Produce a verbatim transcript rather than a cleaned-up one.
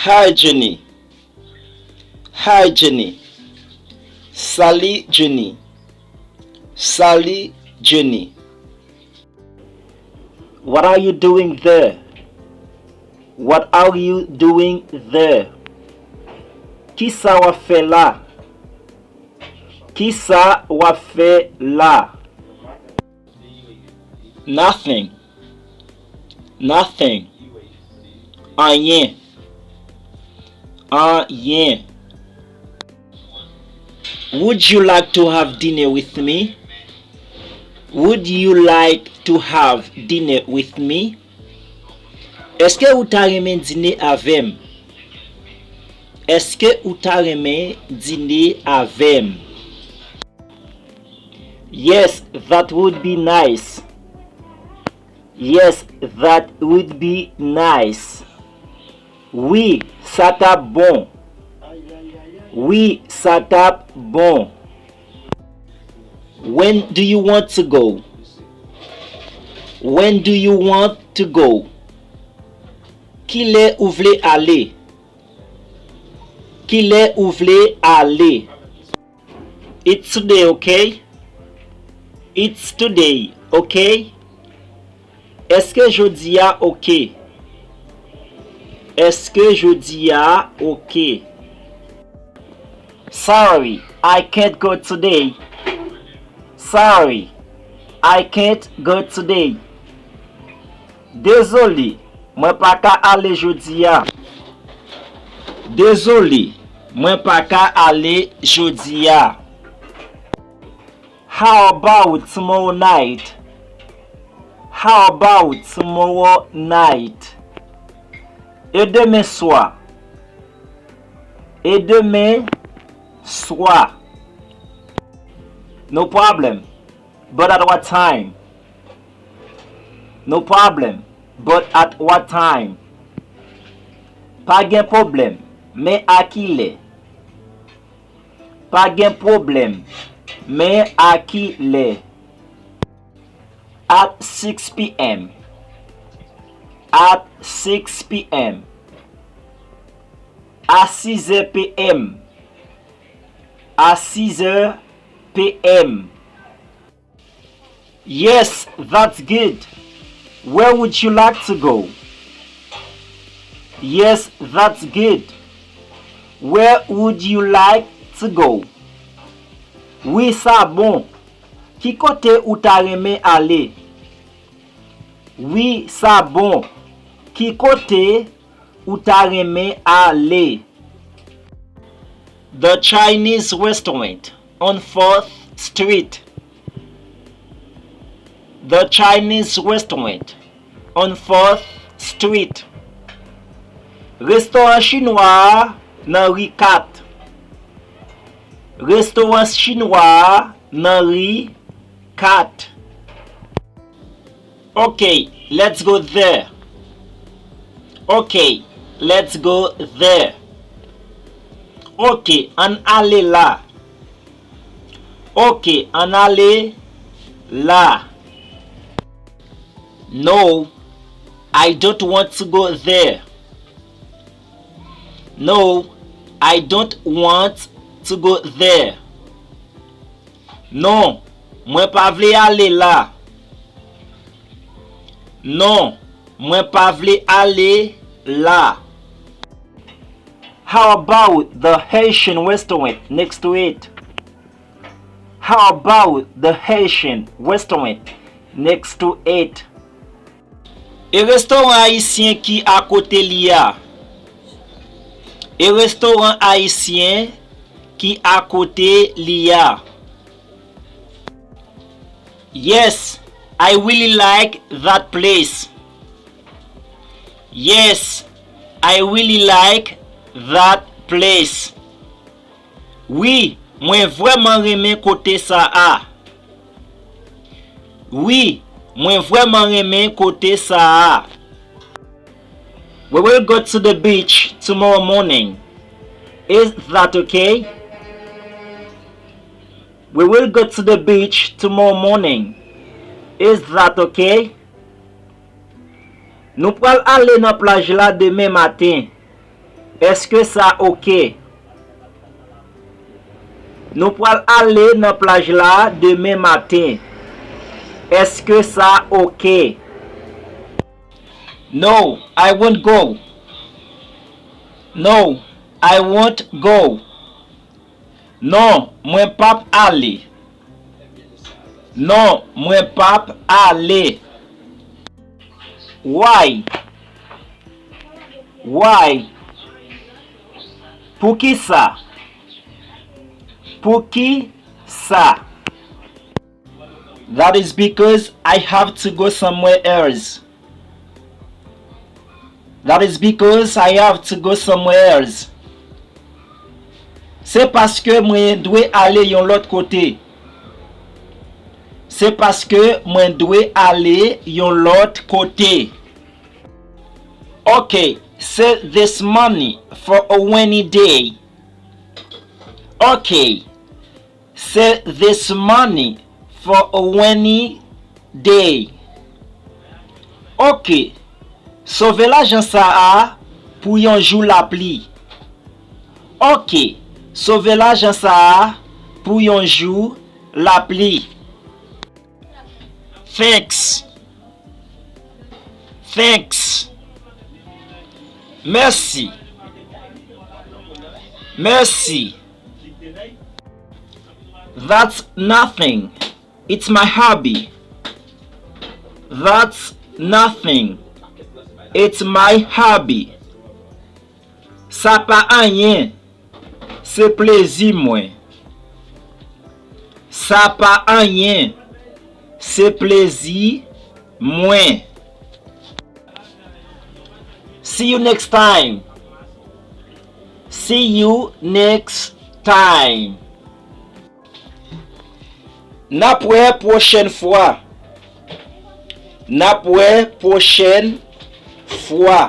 Hi, Jenny. Hi, Jenny. Salut, Jenny. Salut, Jenny. What are you doing there? What are you doing there? Kisa w ap fè la? Kisa w ap fè la? Nothing. Nothing. Anyen. Anyen. Would you like to have dinner with me? Would you like to have dinner with me? Èske ou ta renmen dine avè m? Èske ou ta renmen dine avè m? Yes, that would be nice. Yes, that would be nice. Wi, sa t ap bon. Wi, sa t ap bon. When do you want to go? When do you want to go? Kilè ou vle ale? Kilè ou vle ale? It's today, okay? It's today, okay? Èske jodi a oke? Èske jodi a oke? Sorry, I can't go today. Sorry, I can't go today. Dezole, mwen pa ka ale jodi a. Dezole, mwen pa ka ale jodi a. How about tomorrow night? How about tomorrow night? E demen swa? E demen swa? No problem. But at what time? No problem. But at what time? Pa gen pwoblèm, men a kilè? Pa gen pwoblèm, men a kilè? At six p.m. At six p.m. A sizè p.m. A sizè p.m. Yes, that's good. Where would you like to go? Yes, that's good. Where would you like to go? Wi, sa bon. Ki kote ou ta renmen ale? Wi, sa bon. Ki kote ou ta renmen ale? The Chinese restaurant on Fourth Street. The Chinese restaurant on Fourth Street. Restoran chinwa a nan ri kat. Restoran chinwa a nan ri kat. Ok, let's go there. Ok, let's go there. Ok, ann ale la. Ok, ann ale la. No, I don't want to go there. No, I don't want to go there. Non, mwen pa vle ale la. Non, mwen pa vle ale la. How about the Haitian restaurant next to it? How about the Haitian restaurant next to it? E restoran ayisyen ki akote li a? E restoran ayisyen ki akote li a? Yes, I really like that place. Yes, I really like that place. Wi, mwen vrèman renmen kote sa a. Wi, mwen vrèman renmen kote sa a. We will go to the beach tomorrow morning. Is that okay? We will go to the beach tomorrow morning. Is that okay? Nou pral ale nan plaj la demen maten. Èske sa oke? Nou pral ale nan plaj la demen maten. Èske sa oke? No, I won't go. No, I won't go. Non, mwen p ap ale. Non, mwen p ap ale. Why? Why? Poukisa? Poukisa? That is because I have to go somewhere else. That is because I have to go somewhere else. Se paske mwen dwe ale yon lòt kote. Se paske mwen dwe ale yon lòt kote. Okay, save this money for a rainy day. Okay, save this money for a rainy day. Ok, sove lajan sa a pou yon jou lapli. Ok, sove lajan sa a pou yon jou lapli. Thanks. Thanks. Mèsi. Mèsi. That's nothing. It's my hobby. That's nothing. It's my hobby. Sa pa anyen. Se plezi mwen. Sa pa anyen. Se plezi mwen. See you next time. See you next time. N ap wè pwochèn fwa. N ap wè pwochèn fwa.